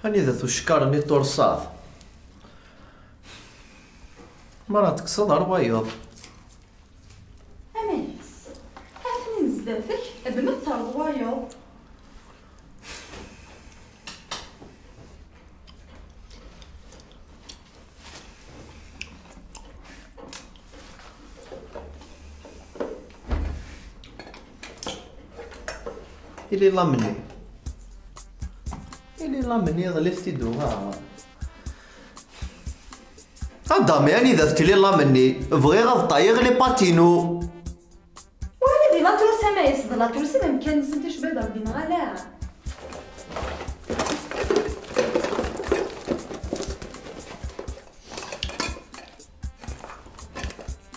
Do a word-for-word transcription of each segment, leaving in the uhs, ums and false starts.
Anida-t ucekkar-nni tursaḍ? Mi ara tekkseḍ ar wayeḍ. Amayas, ha-ten-in zdat-k, bna-t terreḍ wayeḍ. Ili lamni. Ili lamni, ḍlif-t-id uɣaɣ. Adami, anida-t tili lamni? Bɣiɣ ad ṭayiɣ les pâtes-inu. Wali di la trousse, amayas, d la trousse i d amkan-nsen, ticba d Rebbi neɣ ala?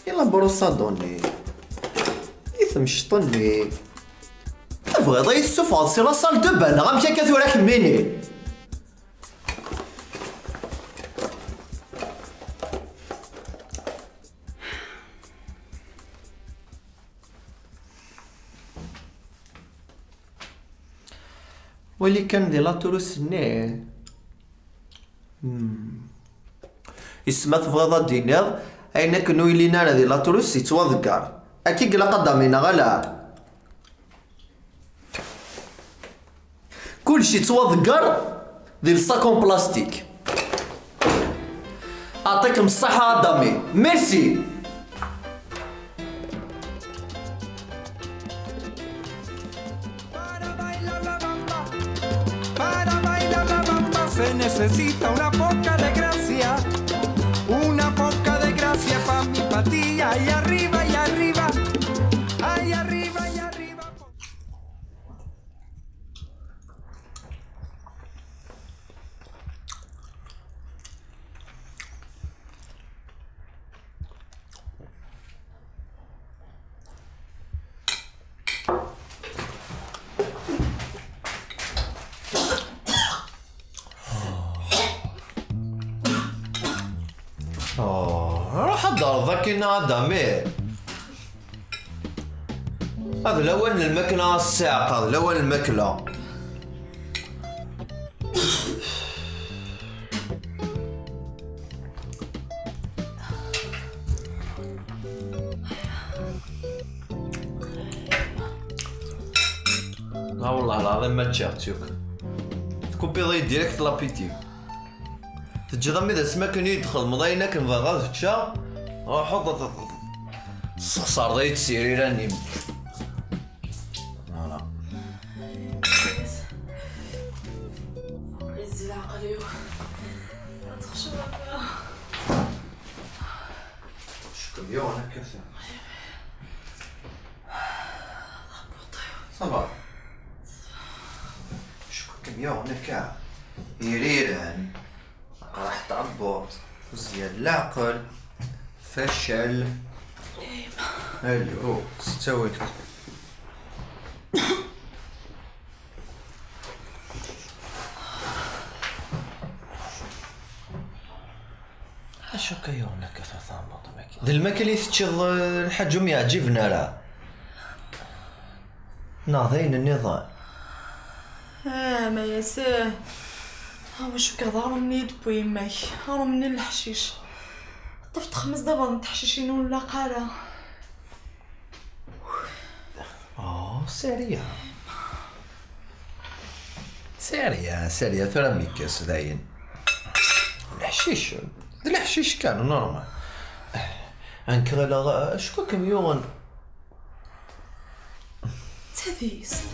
I la brosse à dents-nni? I temceḍt-nni? Tebɣiḍ ad yi-tessufɣeḍ si la salle de bain neɣ amek akka tura kemmini? Wali kan di la trousse-nni. Hmm. Is ma tebɣiḍ ad d-tiniḍ, ayen akken ur yellin ara di la trousse yettwaḍeggar. Akka i ilaq ad d-amini neɣ ala? Kullec yettwaḍeggar di le sac en plastique. Aɛṭikem ṣṣaḥa a Dami. Merci. Para bailar la bamba, para bailar la bamba se necesita una poca de gracia, una poca de gracia pa' mi patilla, y arriba, y arriba, ay arriba, y arriba. Oh, ruḥ ad d-terreḍ akin a Dami. Ad lawan n lmakla a ssiɛqa, d lawan n lmakla. Ah, wellah lɛaḍim ma ččiɣ-tt yakk. Tkupiḍ-iyi direct l'appétit. Teǧǧiḍ-am-id asmi akken i yi-d-txedmeḍ ayen akken bɣiɣ ad ččeɣ, ruḥeḍ ad t-, tessexṣareḍ-iyi-d s yirira-nni. Voilà. Yezzi leɛqel-iw. Ad texcem akka. Cukkeɣ yuɣen akka ta. Ça va. Cukkeɣ yuɣen akka. Iriran. Aqraḥ n tɛebbuḍt, uzzal n leɛqel, facal. Alo, s ttawil. Acu akka yuɣen akka tatamurt am akken? D lmakla i teččiḍ, eh, lḥaǧ ur m-yeɛǧiben ara? Neɣ d ayen nniḍen? Ah, ma yasah. Ah, ma cukkeɣ d aɣrum-nni i d-tewwi yemma-k. Aɣrum-nni n leḥcic. Ṭṭef texmest d abaḍ n teḥcicin ur nlaq ara. Oh, Sariya. Sariya, Sariya, tura mi yekkes dayen. Leḥcic, d leḥcic kan, normal. Nekk ɣileɣ, acku kem-yuɣen. D tadist.